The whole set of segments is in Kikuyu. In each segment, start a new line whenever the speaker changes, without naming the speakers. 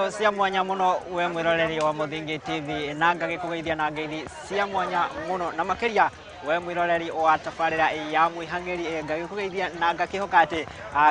Ngatho cia mwanya muno we mwiroreri wa Muthingi TV, na ngagikugeithia na ngeithi cia mwanya muno, na makiria we mwiroreri wa tabarĩra ya Mwĩhang'ĩri, ngagĩkũgeithia na ngakĩhoka atĩ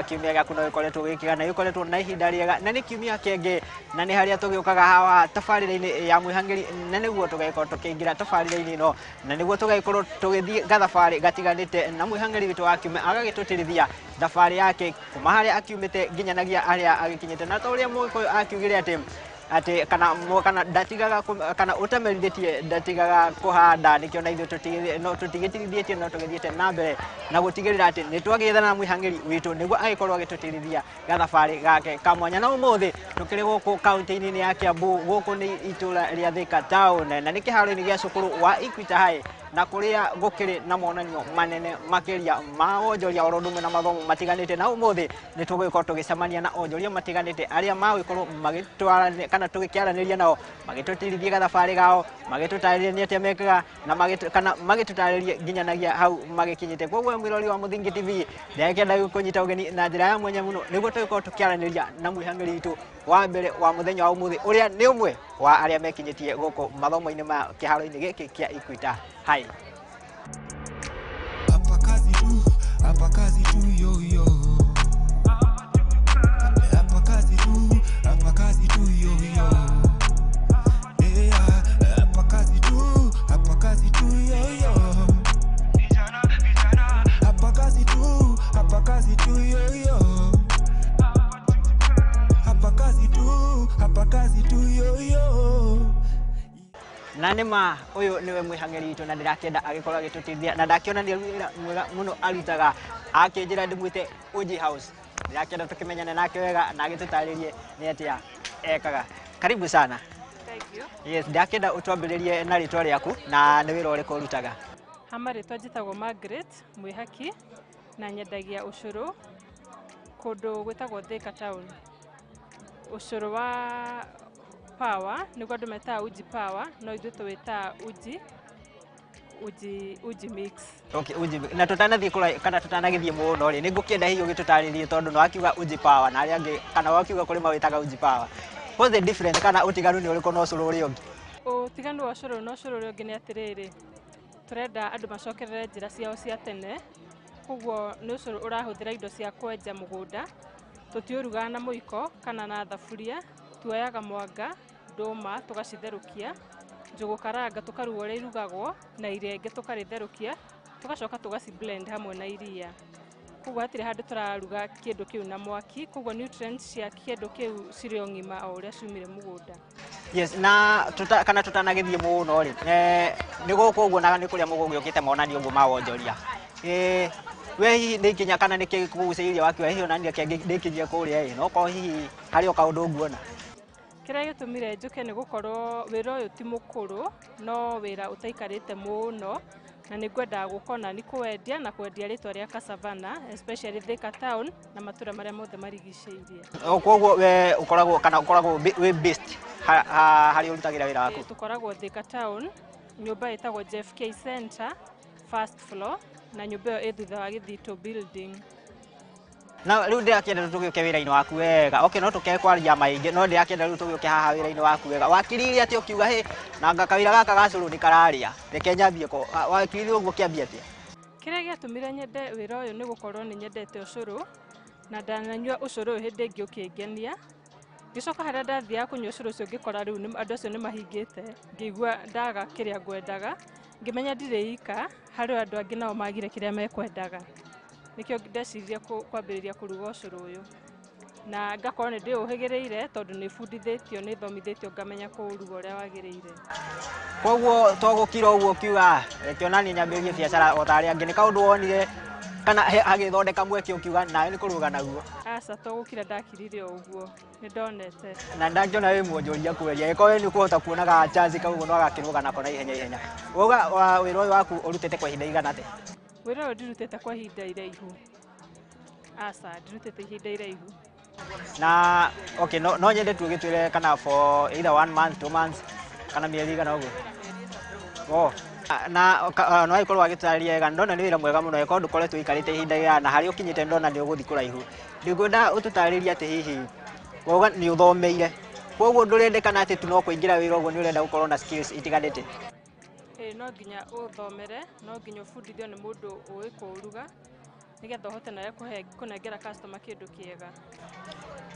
kiumia gĩaku no gĩkoretwo gĩkĩega na gĩkoretwo na ihinda rĩega, na nĩ kiumia kĩngĩ na nĩ harĩa tũgĩũkaga haha tabarĩra-inĩ ya Mwĩhang'ĩri, na nĩguo tũgagĩkorwo tũkĩingĩra tabarĩra-inĩ ĩno, na nĩguo tũgagĩkorwo tũgĩthiĩ gathabarĩ gatiganĩte na Mwĩhang'ĩri witũ wa kiumia agagĩtũtirithia thabarĩ yake kuma harĩa akiumĩte nginyanagia harĩa agĩkinyĩte. Na ta ũrĩa Mũgĩkũyũ akiugire atĩ kana ndatigaga kana ũtamerithĩtie ndatigaga kũhanda, nĩkĩo na ithuĩ no tũtigĩtigithĩtie, no tũgĩthiĩte na mbere na gũtigĩrĩra atĩ nĩ twagĩethana na Mwĩhang'ĩri witũ nĩguo agĩkorwo agĩtũtirithia gathabarĩ gake ka mwanya. Na ũmũthĩ tũkĩrĩ gũkũ kaunti-inĩ ya Kiambu, gũkũ nĩ itũra rĩa Thika Town, na nĩ kĩharo-inĩ gĩa cukuru wa Equity High, na kũrĩa gũkĩrĩ na monanio manene makĩria ma wonjoria oro ũndũ ũmwe na mathomo matiganĩte. Na ũmũthĩ nĩ tũgũgĩkorwo tũgĩcemania na onjoria matiganĩte arĩa magũgĩkorwo magĩtwarana kana tũgĩkĩaranĩria nao, magĩtũtirithia gathabarĩ gao, magĩtũtarĩria nĩ atĩa mekaga, na kana magĩtũtarĩrie nginyanagia hau magĩkinyĩte. Koguo mwĩrori wa Muthingi TV, ndĩrakĩenda gũkũnyita ũgeni na njĩra ya mwanya mũno nĩguo tũgĩkorwo tũkĩaranĩria na Mwĩhang'ĩri witũ wa mbere wa mũthenya wa ũmũthĩ, ũrĩa nĩ ũmwe wa arĩa mekinyĩtie gũkũ mathomo-inĩ ma kĩharo-inĩ gĩkĩ kĩa Equity High.
Hapa kazi tu, hapa kazi tu, yo yo. Hapa kazi tu, hapa kazi tu, yo yo. Yeah, hapa kazi tu, hapa kazi tu, yo yo. Hapa kazi tu, hapa kazi tu, yo yo. Hapa kazi tu, hapa kazi tu, yo yo.
Na nĩ ma ũyũ nĩwe Mwĩhang'ĩri witũ, na ndĩrakĩenda agĩkorwo agĩtũteithia, na ndakĩona nĩ wĩra mwega mũno arutaga, akĩnjĩra ndĩmwĩte Uji House. Ndĩrakĩenda tũkĩmenyane nake wega na agĩtũtarĩrie nĩ atĩa ekaga. Karibu sana.
Thank you.
Yes, ndakĩenda ũtwambĩrĩrie na rĩtwa rĩaku na nĩ wĩra ũrĩkũ ũrutaga.
Ha marĩtwa njĩtagwo Margaret Mwĩhaki na nyendagia ũcũrũ kũndũ gwĩtagwo Thika Town. Ũcũrũ wa power nĩguo andũ metaga uji power, no ithuĩ tũwĩtaga uji mix.
Okay, uji. Na tũtanathiĩ kũra kana tũtanagĩthiĩ mũno rĩ, nĩ ngũkĩenda hihi ũgĩtũtarĩrie, tondũ nĩ wakiuga uji power na arĩa angĩ kana wakiuga kũrĩ mawĩtaga uji power. What's the difference, kana ũtiganu nĩ ũrĩkũ na ũcũrũ ũrĩa ũngĩ?
Ũtiganu wa ũcũrũ na ũcũrũ ũrĩa ũngĩ nĩ atĩrĩrĩ, tũrenda andũ macokerere njĩra ciao cia tene, koguo nĩ ũcũrũ ũrahũthĩra indo cia kwenja mũgũnda, tũtiũrugaga na mũiko kana na thaburia, tuoyaga mwanga, ndũma tũgacitherũkia, njũgũ karanga tũkaruga ũrĩa irugagwo, na irenge tũkarĩtherũkia, tũgacoka tũgaci blend hamwe na iria. Koguo hatirĩ handũ tũraruga kĩndũ kĩu na mwaki, koguo nutrients cia kĩndũ kĩu cirĩ o ng'ima o ũrĩa ciumire mũgũnda.
Yes, na kana tũtanagĩthiĩ mũno rĩ, nĩ gũkũ ũguo na nĩ kũrĩa mũgũgĩũkĩte monanio ũguo ma wonjoria. We hihi nĩ ikinya kana nĩ kĩ gĩkũgucĩrĩirie wakiuga hihi onania ndĩkinyie kũrĩa ĩ, no korwo hihi harĩ o kaũndũ nguona?
Kĩrĩa gĩtũmire njũke nĩ gũkorwo wĩra ũyũ ti mũkũrũ, no wĩra ũtaikarĩte mũno, na nĩ ngwendaga gũka ona nĩ kũwendia na kwendia rĩtwa rĩa Kasavana, especially Thika Town na matũra marĩa mothe marigicĩirie.
Koguo we ũkoragwo kana ũkoragwo wĩ based harĩa ũrutagĩra wĩra waku?
Tũkoragwo Thika Town, nyũmba ĩtagwo Jeff K Center, first floor, na nyũmba ĩyo ĩ thutha wa Gĩthitũ building.
Na rĩu ndĩrakĩenda tũgĩũke wĩra-inĩ waku wega. Okay, no tũkee kwaria maingĩ, no ndĩrakĩenda rĩu tũgĩũke haha wĩra-inĩ waku wega. Wakiririe atĩ ũkiuga hĩ, na anga kawĩra gaka ga cũrũ nĩ kararĩa, reke nyambie ko. Wakiririe ũguo ũkĩambia atĩa?
Kĩrĩa gĩatũmire nyende wĩra ũyũ nĩ gũkorwo nĩ nyendete ũcũrũ, na ndananyua ũcũrũ ũyũ hĩndĩ ĩngĩ ũkĩngenia. Ngĩcoka harĩa ndathiaga kũnyua ũcũrũ ũcio ngĩkora rĩu andũ acio nĩ mahingĩte, ngĩigua ndaga kĩrĩa ngwendaga, ngĩmenya ndirĩ ika, harĩ andũ angĩ nao magire kĩrĩa mekwendaga. Nĩkĩo ndeciririe kwambĩrĩria kũruga ũcũrũ ũyũ. Na ngakorwo nĩ ndĩũhĩgĩrĩire tondũ nĩ bundithĩtio, nĩ thomithĩtio ngamenya kũũruga ũrĩa wagĩrĩire.
Koguo to gũkira ũguo ũkiuga, reke onaniĩ nyambĩrĩrie biacara o ta arĩa angĩ, nĩ kaũndũ wonire kana hagĩthondeka mweke ũkiuga nawe nĩ kũrũga naguo?
Aca, to gũkira ndakirire o ũguo, nĩ ndonete.
Na ndangĩona wĩ mwonjoria kweli, angĩkorwo we nĩ ũkũhota kuonaga chance kau ũguo no agakĩrũga nako na ihenya ihenya. Wauga wĩra ũyũ waku ũrutĩte kwa ihinda igana atĩa?
Wĩra ũyũ ndirutĩte kwa ihinda iraihu. Aca, ndirutĩte ihinda iraihu.
Na okay, no nyende tu ũgĩtwĩre kana for either 1 month, 2 months kana mĩeri igana ũguo. Oh, na no agĩkorwo agĩtarĩria wega, ndona nĩ wĩra mwega mũno, angĩkorwo ndũkoretwo ũikarĩte ihinda rĩraya na harĩa ũkinyĩte ndona nĩ ũgũthiĩ kũraihu. Ndingwenda ũtũtarĩrie atĩ hihi wauga nĩ ũthomeire Koguo ndũrendekana atĩ tu no kũingĩra wĩra ũguo, nĩ ũrenda gũkorwo na skills itiganĩte.
Ĩĩ, no nginya ũthomere, no nginya ũbundithio nĩ mũndũ ũĩ kũũruga nĩgetha ũhote nawe kũnengera customer kĩndũ kĩega.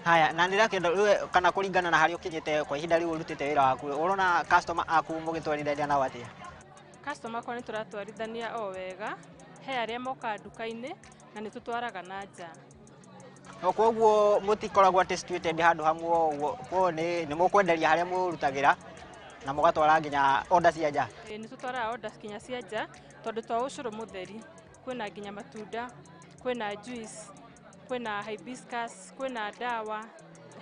Haya, na ndĩrakĩenda rĩu kana kũringana na harĩa ũkinyĩte kwa ihinda rĩu ũrutĩte wĩra waku, ũrona customer aku mũgĩtwarithania nao atĩa?
Customer akwa nĩ tũratwarithania o wega, he arĩa mokaga nduka-inĩ na nĩ tũtwaraga na nja.
No koguo mũtikoragwo atĩ situated handũ hamwe ũguo, koguo nĩ mũkwenderia harĩa mũrutagĩra na mũgatwara nginya order cia nja.
Ĩĩ, nĩ tũtwaraga order nginya cia nja tondũ to ũcũrũ mũtheri, kwĩna nginya matunda, kwĩna juice, kwĩna hibiscus, kwĩna ndawa,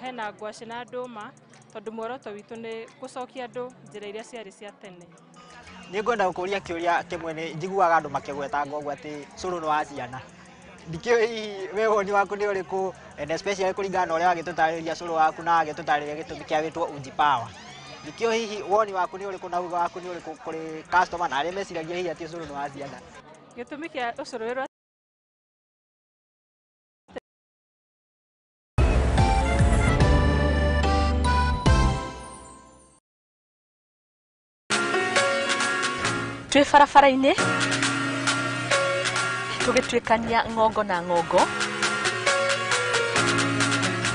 hena ngwacĩ na ndũma, tondũ muoroto witũ nĩ gũcokia andũ njĩra iria ciarĩ cia tene.
Nĩ ngwenda gũkũria kĩũria kĩmwe, nĩ njiguaga andũ makĩgwetanga ũguo atĩ cũrũ nĩ wa ciana. Ndikĩũĩ hihi we woni waku nĩ ũrĩkũ, and especially kũringana na ũrĩa wagĩtũtarĩria cũrũ waku na wagĩtũtarĩria gĩtũmi kĩa wĩtwo Uji Power. Ndikĩũĩ hihi woni waku nĩ ũrĩkũ na uga waku nĩ ũrĩkũ kũrĩ customer na arĩa meciragia hihi atĩ cũrũ nĩ wa ciana.
Gĩtũmi kĩa ũcũrũ wĩrwo
twĩ barabara-inĩ tũgĩtuĩkania ng'ongo na ng'ongo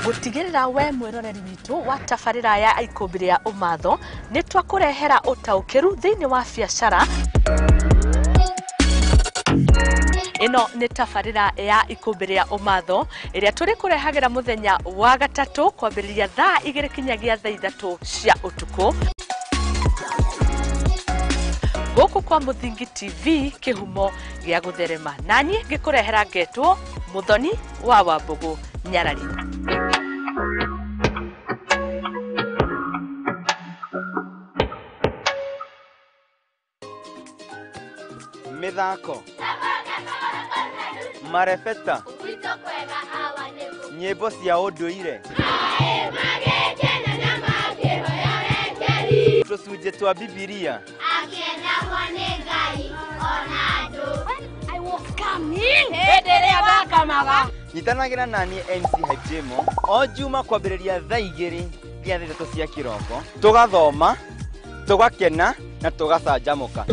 gũtigĩrĩra we mwĩroreri witũ wa tabarĩra ya ikũmbĩ rĩa ũmatho nĩ twakũrehera ũtaũkĩru thĩinĩ wa biacara. Ĩno nĩ tabarĩra ya ikũmbĩ rĩa ũmatho ĩrĩa tũrĩkũrehagĩra mũthenya wa gatatũ kwambĩrĩria thaa 2 kinyagia thaa 3 cia ũtukũ gũkũ kwa Mũthingi TV, kĩhumo gĩa gũtherema, naniĩ ngĩkũrehera ngetwo Mũthoni wa Wambũgũ Nyarari.
Mĩthako, marebeta, nyĩmbo cia ũndũire, tũcunjĩ twa Bibilia. Nyitanagĩra naniĩ MC Hype Jemo o Juma kwambĩrĩria thaa 2 nginya thaa 3 cia kĩroko, tũgathoma, tũgakena na tũgacanjamũka.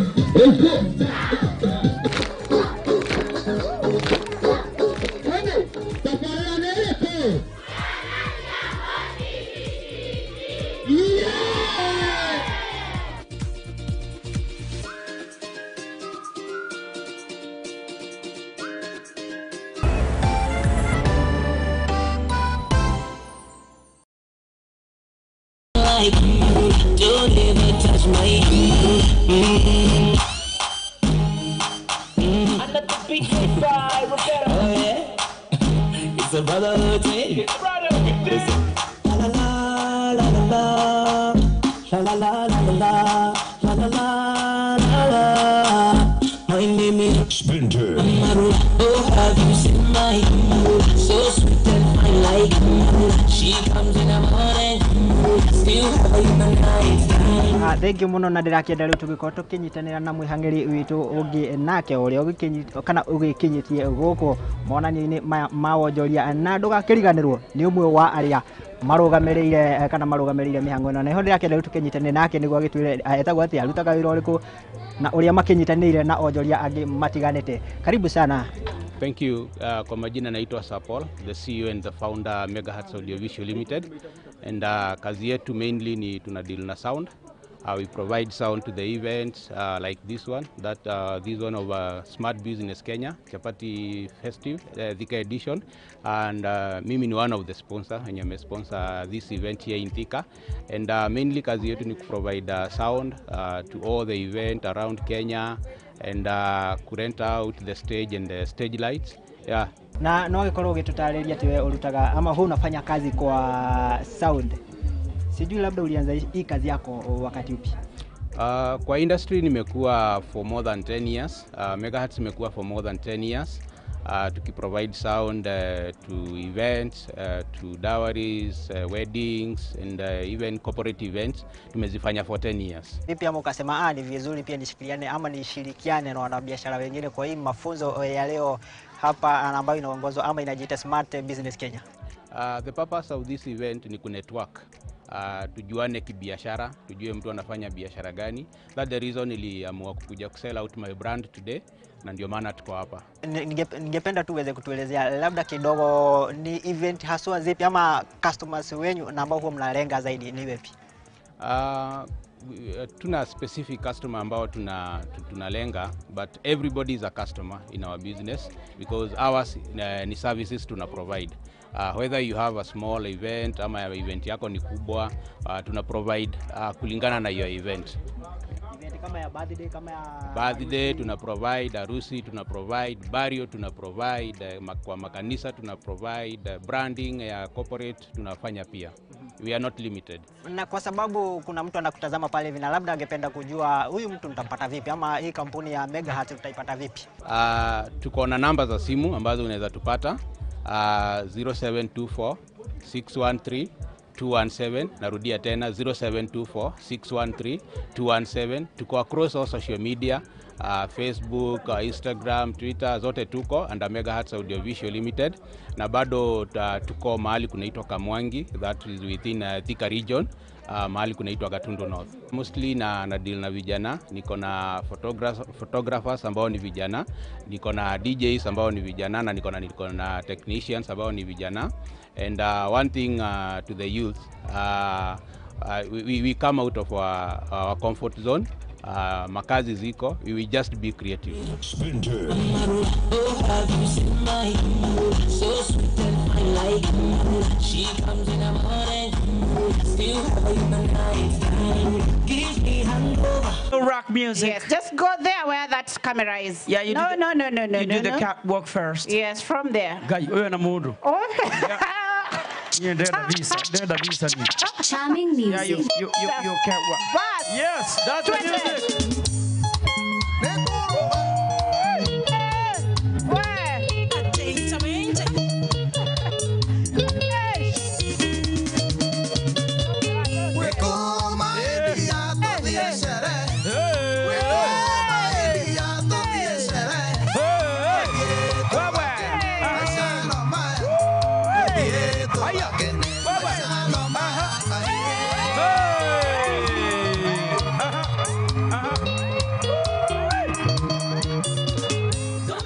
Don't ever touch my I let the beat fly, Roberto. Oh yeah, it's a brotherhood thing. It's a brotherhood thing. La la la la la la la la la la la la la. My name is
Splinter.
Oh, have you seen my so sweet and fine like she comes in the morning. Still have in the night.
Thank you muno, na ndĩrakĩenda rĩu tũgĩkorwo tũkĩnyitanĩra na mwĩhang'ĩri witũ ũngĩ nake ũrĩa kana ũgĩkinyĩtie gũkũ monanio-inĩ maya ma wonjoria, na ndũgakĩriganĩrwo nĩ ũmwe wa arĩa marũgamĩrĩire kana marũgamĩrĩire mĩhang'o ĩno, na nĩho ndĩrakĩenda rĩu tũkĩnyitanĩre nake nĩguo agĩtwĩre etagwo atĩa, arutaga wĩra ũrĩkũ na ũrĩa makĩnyitanĩire na onjoria angĩ matiganĩte. Karibu sana.
Thank you. Kwa majina naitwa Sir Paul, the CEO and the founder Megahertz Audiovisual Limited. And kazi yetu mainly ni tuna deal na sound. We provide sound to the events like this one, that this one of Smart Business Kenya, Chapati Festive, Thika edition. And mimi ni one of the sponsor, and I sponsor this event here in Thika. And mainly kazi yetu ni provide sound to all the event around Kenya, and rent out the stage and the stage lights. Yeah.
Na no agĩkorwo ũgĩtũtarĩria atĩ we ũrutaga ama huu unafanya kazi kwa sound. Sijui labda ulianza hii kazi yako wakati upi?
Kwa industry nimekuwa for more than 10 years. Megahertz imekuwa for more than 10 years. Tukiprovide sound to events, to dowries, weddings and even corporate events. Tumezifanya for 10 years.
Vipi ama ukasema ni vizuri pia nishikiliane ama nishirikiane na wanabiashara wengine kwa hii mafunzo ya leo hapa ambayo inaongozwa ama inajiita Smart Business Kenya?
The purpose of this event ni kunetwork. Tujuane kibiashara, tujue mtu anafanya biashara gani. That the reason niliamua kukuja kusell out my brand today, na ndio maana tuko hapa.
Ningependa tu uweze kutuelezea labda kidogo ni event haswa zipi ama customers wenyu na ambao huwa mnalenga zaidi ni wepi?
Tuna specific customer ambao tunalenga, but everybody is a customer in our business because ours ni services tuna provide. Whether you have a small event ama event yako ni kubwa, tuna provide kulingana na your event.
Event kama ya birthday, kama ya
birthday tuna provide, harusi tuna provide, burial tuna provide, kwa makanisa tuna provide, branding ya corporate tunafanya pia. We are not limited.
Na kwa sababu kuna mtu anakutazama pale hivi na labda angependa kujua huyu mtu nitampata vipi ama hii kampuni ya Megahertz tutaipata vipi?
Tuko na namba za simu ambazo unaweza tupata, 0724 613 217. Narudia tena 0724 613 217. Tuko across all social media, Facebook, Instagram, Twitter, zote tuko under Megahertz Audiovisual Limited, na bado tuko mahali kunaitwa Kamwangi, that is within Thika region, mahali kunaitwa Gatundu North. Mostly na deal na vijana, niko na photographers ambao ni vijana, niko na DJs ambao ni vijana, na niko na technicians ambao ni vijana. And one thing to the youth, we come out of our comfort zone. Makazi ziko, we will just be creative.
Oh, have you seen my so sweet and fine like she comes in the morning, still have her in the night time, gives me hangover.
Rock music.
Yes, just go there where that camera is.
Yeah, you
no,
do the,
no.
You
no,
do the
no.
catwalk first.
Yes, from there.
Guy, wewe na mundu.
Oh.
Yeah, ndenda visa, ndenda visa ni.
Charming music.
Yeah, you catwalk.
Bas.
Yes, that's the music.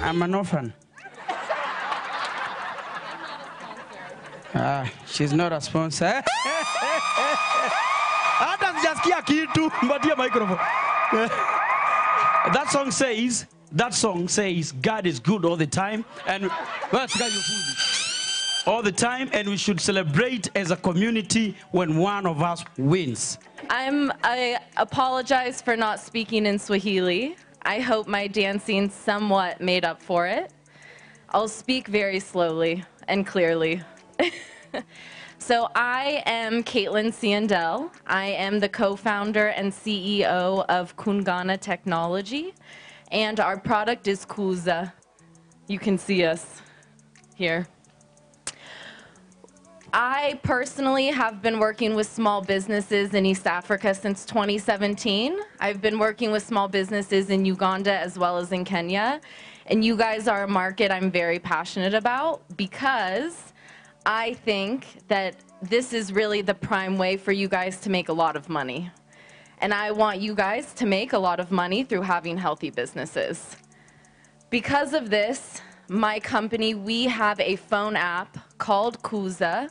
I'm an orphan. Ah, she's not a sponsor. Hata sijasikia kitu. Mpatie microphone. That song says God is good all the time, and well, all the time, and we should celebrate as a community when one of us wins.
I apologize for not speaking in Swahili. I hope my dancing somewhat made up for it. I'll speak very slowly and clearly. So I am Caitlin Sandell. I am the co-founder and CEO of Kungana Technology, and our product is Kuza. You can see us here. I personally have been working with small businesses in East Africa since 2017. I've been working with small businesses in Uganda as well as in Kenya. And you guys are a market I'm very passionate about because I think that this is really the prime way for you guys to make a lot of money. And I want you guys to make a lot of money through having healthy businesses. Because of this, my company, we have a phone app called Kuza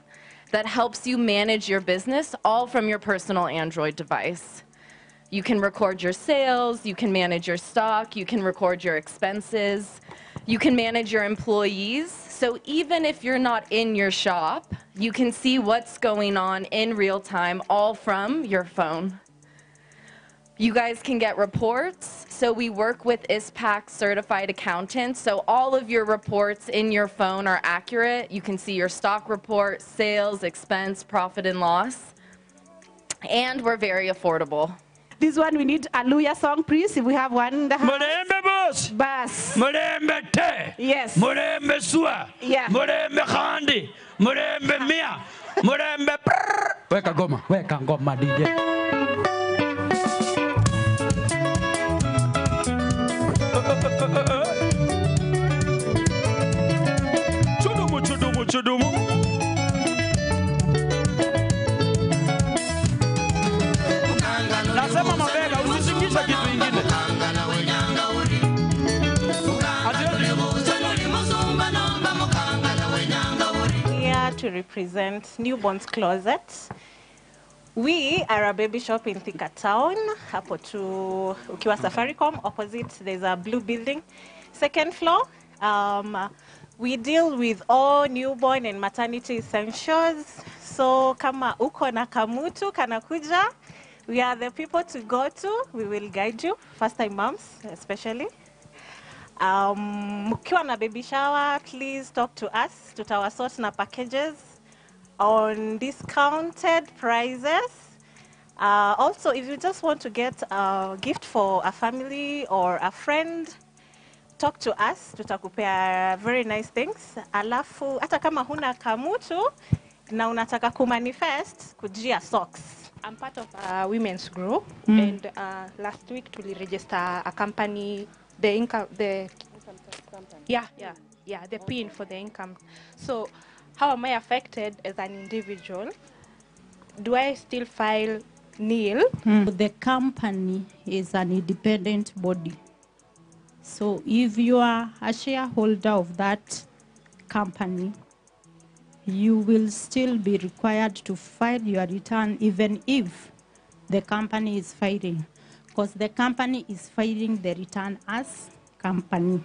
that helps you manage your business all from your personal Android device. You can record your sales, you can manage your stock, you can record your expenses, you can manage your employees. So even if you're not in your shop, you can see what's going on in real time, all from your phone. You guys can get reports. So we work with ICPAK certified accountants. So all of your reports in your phone are accurate. You can see your stock report, sales, expense, profit and loss. And we're very affordable.
This one we need a Luya song, please, if we have one in the house.
Mulembe boss.
Bas.
Mulembe te.
Yes.
Mulembe sua.
Yeah.
Mulembe khandi. Mulembe mia. Mulembe prrr. Weka ngoma DJ. Chudumu, chudumu, chudumu.
to represent Newborn's Closet. We are a baby shop in Thika Town, hapo tu ukiwa Safaricom, opposite there's a blue building, second floor. We deal with all newborn and maternity essentials. So kama uko na kamutu kanakuja, we are the people to go to. We will guide you, first time moms especially. Mkiwa na baby shower, please talk to us. Tutawasort na packages on discounted prices. Also, if you just want to get a gift for a family or a friend, talk to us. Tutakupea very nice things. Alafu, hata kama huna kamutu na unataka kumanifest, kujia socks.
I'm part of a women's group, and last week we register a company, the income, the yeah, the PIN for the income. So, how am I affected as an individual? Do I still file nil?
The company is an independent body. So if you are a shareholder of that company, you will still be required to file your return even if the company is filing, because the company is filing the return as company.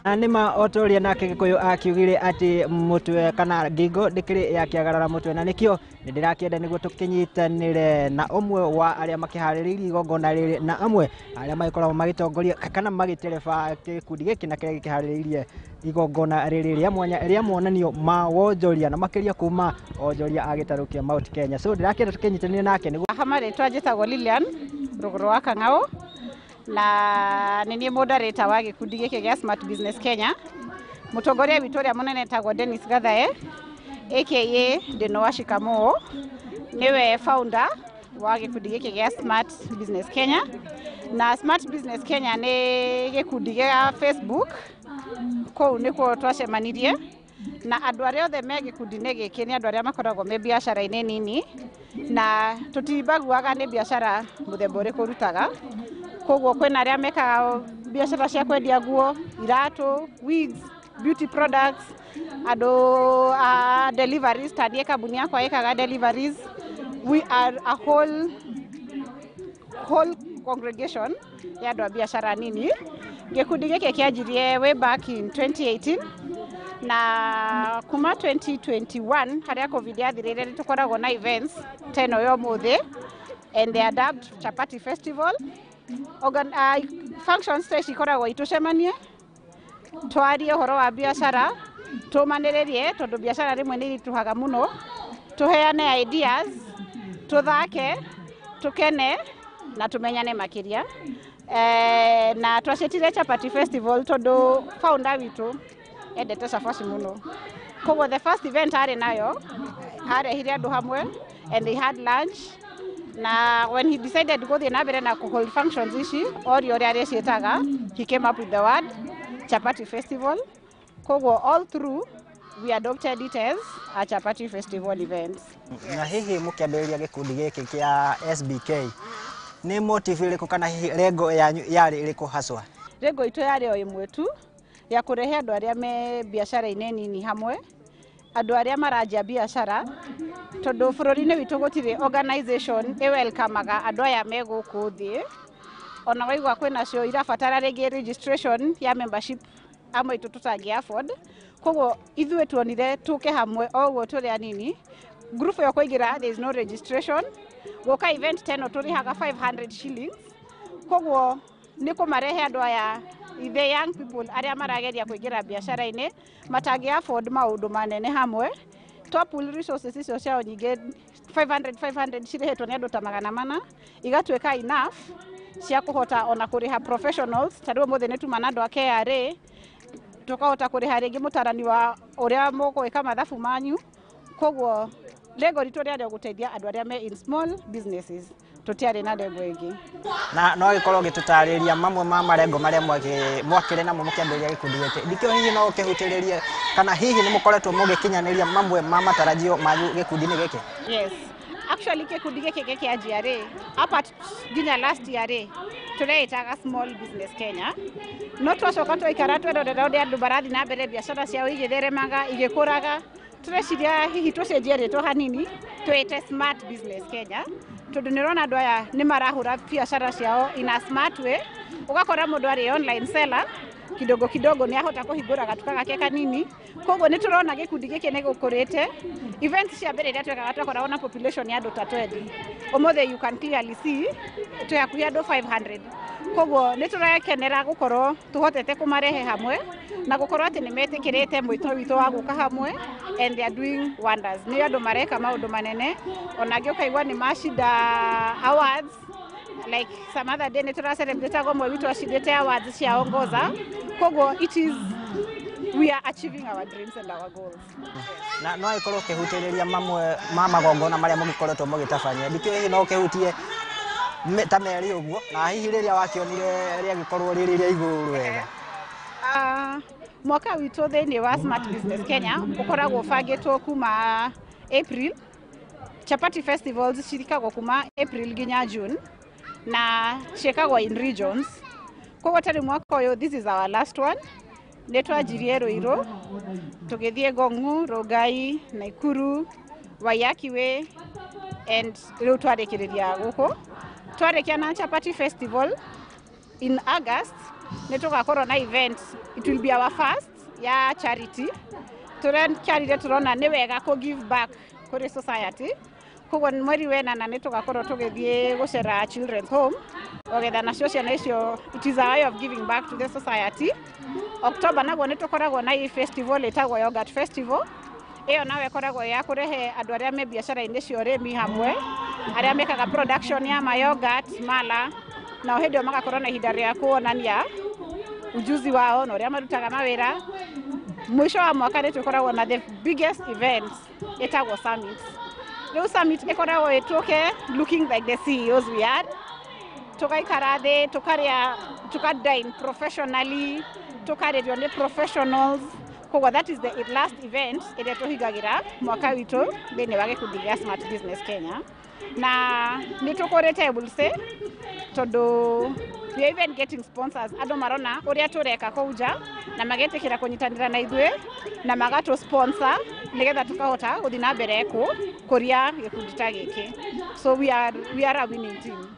Na nĩma o ta ũrĩa nake Gĩkũyũ akiugire atĩ mũtwe kana ngingo ndĩkĩrĩ yakĩagarara mũtwe, na nĩkĩo nĩ ndĩrakĩenda nĩguo tũkĩnyitanĩre na ũmwe wa arĩa makĩharĩrĩirie igongona rĩrĩ na amwe arĩa magĩkoragwo magĩtongoria kana magĩtereba gĩkundi gĩkĩ na kĩrĩa gĩkĩharĩrĩirie igongona rĩrĩ rĩa mwanya rĩa monanio ma wonjoria na makĩria kuma onjoria a gĩtarũ kĩa Mount Kenya. So ndĩrakĩenda tũkĩnyitanĩre nake nĩguo.
Hama rĩtwa njĩtagwo Lilian Rũgũrũ wa Kang'au na nĩ niĩ moderator wa gĩkundi gĩkĩ gĩa Smart Business Kenya. Mũtongoria witũ ũrĩa mũnene etagwo Dennis Gathae aka Deno wa Shikamoo, nĩwe founder wa gĩkundi gĩkĩ gĩa Smart Business Kenya. Na Smart Business Kenya nĩ gĩkundi gĩa Facebook, kũu nĩkuo twacemanirie na andũ arĩa othe me gĩkundi-inĩ gĩkĩ nĩ andũ arĩa makoragwo me biacara-inĩ nini, na tũtibaguaga nĩ biacara mũthemba ũrĩkũ ũrutaga. Koguo kwĩna arĩa mekaga biacara cia kwendia nguo, iratũ, wigs, beauty products, andũ a deliveries, ta niĩ kambuni yakwa ĩkaga deliveries. We are a whole congregation ya andũ a biacara nini. Gĩkundi gĩkĩ kĩanjirie way back in 2018 na kuma 2021 harĩa COVID yathirire nĩ tũkoragwo na events ta ĩno ya ũmũthĩ, and they adapt Chapati Festival. Functions ta ici ikoragwo itũcemanie twarie ũhoro wa biacara, tũmanĩrĩrie tondũ biacara rĩmwe nĩ iritũhaga mũno, tũheane ideas, tũthake, tũkene na tũmenyane makĩria. Na twacĩtire Chapati Festival tondũ founder witũ endete cabaci mũno. Koguo the first event arĩ nayo arehire andũ hamwe and they had lunch. Na when he decided to gũthiĩ na mbere na kũ hold functions ici, orio ũrĩa arĩciĩtaga, he came up with the word Chapati Festival. Koguo all through we adopted it as a Chapati Festival event.
Na hihi mũkĩambĩrĩria gĩkundi gĩkĩ kĩa SBK nĩ motive ĩrĩkũ kana hihi lengo yanyu yarĩ ĩrĩkũ haswa?
Lengo itũ yarĩ o ĩmwe tu, ya kũrehe andũ arĩa me biacara-inĩ nini hamwe, andũ arĩa maranjia biacara, tondũ bũrũri-inĩ witũ gũtirĩ organization ĩ-welcome-aga andũ aya me gũkũ thĩ. Ona waigua kwĩnacio irabatara rĩngĩ registration ya membership amwe itũ tũtangĩ afford. Koguo ithuĩ tuonire tũke hamwe o ũguo tũrĩ anini. Group ĩyo kũingĩra there is no registration. Gũka event ta ĩno tũrĩhaga 500 shillings. Koguo nĩ kũmarehe andũ aya, the young people arĩa marageria kũingĩra biacara-inĩ matangĩ afford maũndũ manene hamwe. Twa pool resources icio ciao nyingĩ 500 500 cirĩhĩtwo nĩ andũ ta 400 igatuĩka enough cia kũhota ona kũrĩha professionals. Ta rĩu ũmũthĩ nĩ tuma na andũ a KRA, tũkahota kũrĩha rĩngĩ mũtarani wa ũrĩa mũgwĩka mathabu manyu. Koguo lengo ritũ rĩarĩ o gũteithia andũ arĩa me in small businesses, tũtiarĩ na lengo ĩngĩ.
Na no gĩkorwo gĩtũtarĩria mamwe ma marengo marĩa mwakĩrĩ namo mũkĩambĩrĩria gĩkundi gĩkĩ. Ndikĩũĩ hihi no ũkĩhutĩrĩrie kana hihi nĩ mũkoretwo mũgĩkinyanĩria mamwe ma matarajio manyu gĩkundi-inĩ gĩkĩ?
Yes. Actually gĩkundi gĩkĩ gĩkĩanjia rĩ apart nginya last year rĩ tũreĩtaga Small Business Kenya, no twacoka twaikara twerorera ũrĩa andũ marathiĩ na mbere biacara ciao igĩtheremaga igĩkũraga, tũreciria hihi tũcenjie rĩtwa hanini twĩte Smart Business Kenya, tondũ nĩ ũrona andũ aya nĩ marahũra biacara ciao in a smart way. Ũgakora mũndũ arĩ online seller kidogo kidogo nĩ ahota kũhingũra gatuka gake kanini. Koguo nĩ tũrona gĩkundi gĩkĩ nĩ gũkũrĩte. Events cia mbere iria twekaga twakoragwo na population ya andũ ta 20, ũmũthĩ you can clearly see twĩ hakuhĩ andũ 500. Koguo nĩ tũrakenera gũkorwo tũhotete kũmarehe hamwe na gũkorwo atĩ nĩ metĩkĩrĩte mwĩto witũ wa gũka hamwe, and they are doing wonders. Nĩ andũ mareka maũndũ manene, ona angĩ ũkaigua nĩ macinda awards like some other day nĩ tũracelebrate ũmwe witũ acindĩte awards cia Ongoza. Koguo it is we are achieving our dreams and our goals.
Na no ĩkorwo ũkĩhutĩrĩria mamwe ma magongona marĩa mũgĩkoretwo mũgĩtabania, ndikĩũĩ hihi no ũkĩhutie ta merĩ ũguo, na hihi rĩrĩa wakĩonire rĩagĩkorwo rĩrĩ rĩa igũrũ wega.
Mwaka witũ thĩinĩ wa Smart Business Kenya ũkoragwo ũbangĩtwo kuma April. Chapati festivals cirikagwo kuma April nginya June na ciĩkagwo in regions. Koguo tarĩ mwaka ũyũ this is our last one. Nĩ twanjirie Ruiru, tũgĩthiĩ Ngong'u, Rongai, Naikuru, Waiyaki Way and rĩu twarĩkĩrĩria gũkũ. Twarĩkia na Chapati Festival in August nĩ tũgakorwo na event. It will be our first ya charity. Tũrakiarire tũrona nĩ wega kũ give back kũrĩ society. Koguo mweri wenana nĩ tũgakorwo tũgĩthiĩ gũcera children's home ogetha nacio ciana icio, it is a way of giving back to the society. October naguo nĩ tũkoragwo na festival ĩtagwo Yogurt Festival. Ĩyo nayo ĩkoragwo ya kũrehe andũ arĩa me biacara-inĩ cia ũrĩmi hamwe, arĩa mekaga production ya ma yogurt, mala, nao hĩndĩ ĩyo magakorwo na ihinda rĩa kuonania ujuzi wao na ũrĩa marutaga mawĩra. Mũico wa mwaka nĩ tũkoragwo na the biggest event ĩtagwo summit. Rĩu summit ĩkoragwo ĩtũke looking like the CEOs we are, tũgaikara thĩ tũkarĩa, tũkadine professionally, tũkarĩrio nĩ professionals. Koguo that is the last event ĩrĩa tũhingagĩra mwaka witũ thĩinĩ wa gĩkundi gĩa Smart Business Kenya. Na nĩ tũkũrĩte I will say, tondũ we are even getting sponsors. Andũ marona ũrĩa tũreka kũu nja na magetĩkĩra kũnyitanĩra na ithuĩ na magatũ sponsor nĩgetha tũkahota gũthiĩ na mbere kũria gĩkundi ta gĩkĩ. So we are a winning team.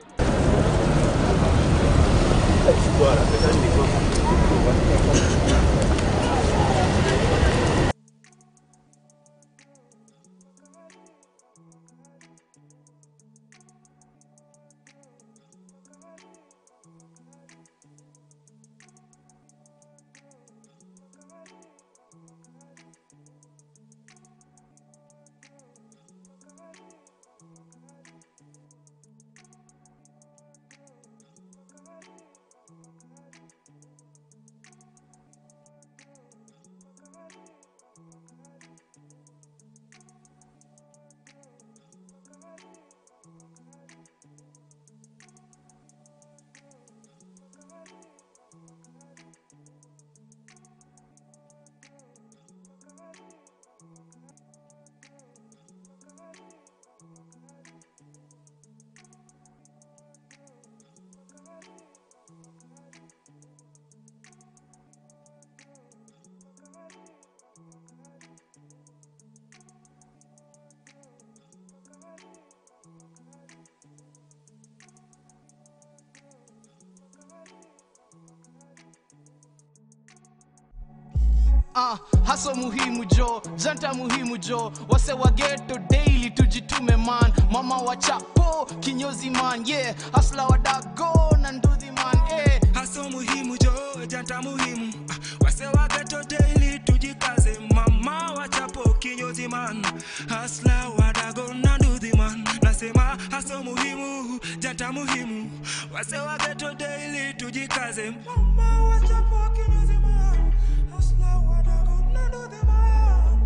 Haso muhimu jo, janta muhimu jo, wase wa ghetto daily tujitume man, mama wa chapo kinyozi man, yeah, hasla wa dago na nduthi man, eh.
Haso muhimu jo, janta muhimu, wase wa ghetto daily tujikaze, mama wa chapo kinyozi man, hasla wa dago na nduthi man, nasema haso muhimu, janta muhimu, wase wa ghetto daily tujikaze, mama wa chapo kinyozi man, hasla wa dago na nduthi man.